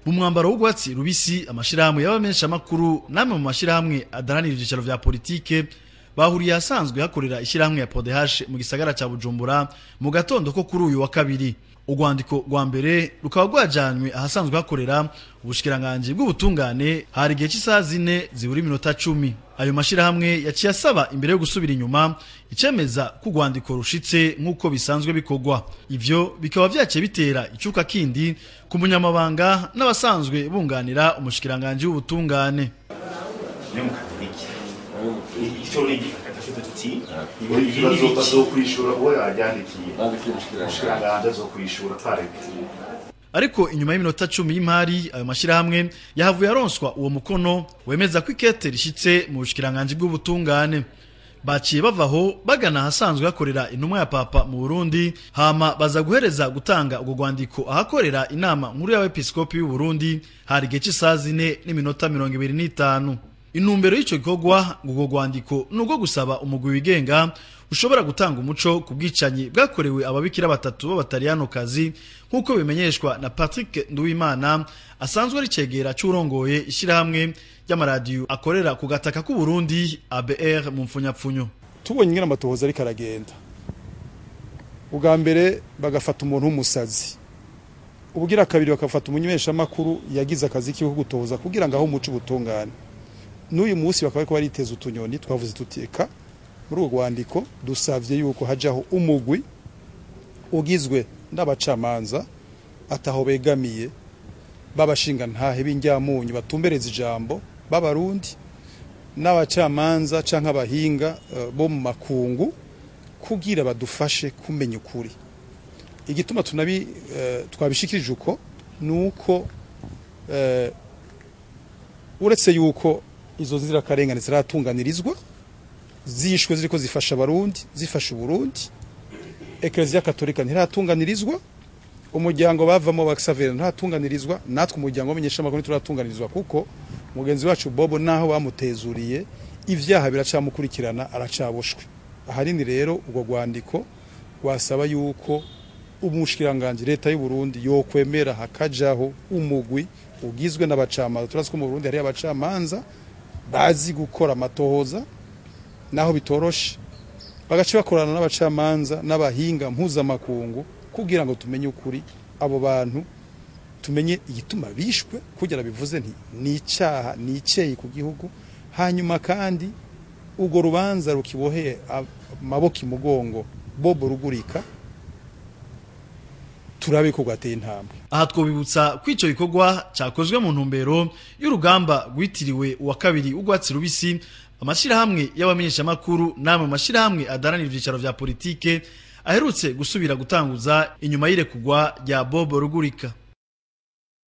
Mu mwambaro w'urwatsi rubisi, amashirahamwe y'abamenyeshamakuru namwe mu mashirahamwe adaharanira ivyicaro vya politike bahuriye ahasanzwe hakorera ishyirahamwe ya APRODH mu gisagara ca Bujumbura mu gatondo ko kuri uyu wa kabiri. Urwandiko rwa mbere rukaba rwajanywe ahasanzwe hakorera ubushikiranganji bw'ubutungane hari igihe cy'isaha 3:10. Ayo mashirahamwe yaciye asaba imbere yo gusubira inyuma icemeza ko urwandiko rushitse nk'uko bisanzwe bikorwa. Ivyo bikaba vyaciye bitera icuka kindi ku munyamabanga n'abasanzwe bunganira umushikiranganji w'ubutungane. Ariko inyuma y'iminota 10 y'imari, ayo mashirahamwe yahavuye aronswa uwo mukono wemeza ko ikete rishitse mu bushikiranganji bw'ubutungane. Baciye bavaho bagana ahasanzwe hakorera intumwa ya Papa mu Burundi, hama baza guhereza gutanga ubwo rwandiko ahakorera inama nkuru y'abepiskopi y'u Burundi hari igihe cy'isaha 4:25. Intumbero y'ico gikorwa ngo rwandiko nubwo gusaba umugwi wigenga ushobora gutanga umuco ku bwicanyi bwakorewe ababikira batatu b'abataliyanokazi, nk'uko bimenyeshwa na Patrick Nduwimana asanzwe ari cegera c'urongoye ishirahamwe ry'amaradiyo akorera ku gataka k'u Burundi ABR mu mfunyapfunyo. Tubonye ingene amatohoza ariko aragenda, ubwa mbere bagafata umuntu w'umusazi, ubugira kabiri bakafata umunyeshamakuru yagize akazi kiwe ko gutohoza kugira ngo aho umuco ubutungane. N'uyu munsi bakaba bariko bariteza utunyoni. Twavuze tuteka muri urwo rwandiko dusavye yuko hajaho umugwi ugizwe n'abacamanza ataho begamiye, babashinga ntahe b'injyamunyu batumbereza ijambo b'abarundi, n'abacamanza canke abahinga bo mu makungu kugira badufashe kumenya ukuri. Igituma tunabi twabishikirije uko nuko uretse yuko izo nzirakarengane ziratunganirizwa, zishwe ziriko zifasha abarundi, zifasha Uburundi, Eklezia Katolika ntiratunganirizwa, umuryango bavamo wa Xavier ntiratunganirizwa, natwe umuryango w'abamenyeshamakuru ntituratunganirizwa, kuko mugenzi wacu Bobo naho bamutezuriye ivyaha biracamukurikirana, aracaboshwe. Ahanini rero ubwo rwandiko rwasaba yuko umushikiranganji leta y'u Burundi yokwemera hakajaho umugwi ugizwe n'abacamanza. Turazi ko mu Burundi hari abacamanza bazi gukora amatohoza naho bitoroshe, bagaca bakorana n'abacamanza n'abahinga mpuzamakungu kugira ngo tumenye ukuri, abo bantu tumenye igituma bishwe, kugira bivuze nti ni icyaha, ni icyeyi ku gihugu. Hanyuma kandi urwo rubanza rukiboheye amaboko imugongo Bobo Rugurika, turabe ko rwateye intambwe. Aha twobibutsa ko ico gikorwa cakozwe mu ntumbero y'urugamba rwitiriwe uwa kabiri w'urwatsi rubisi, amashirahamwe y'abamenyeshamakuru namwe mashirahamwe adaharanira ivyicaro vya politike aherutse gusubira gutanguza inyuma y'irekugwa rya Bobo Rugurika.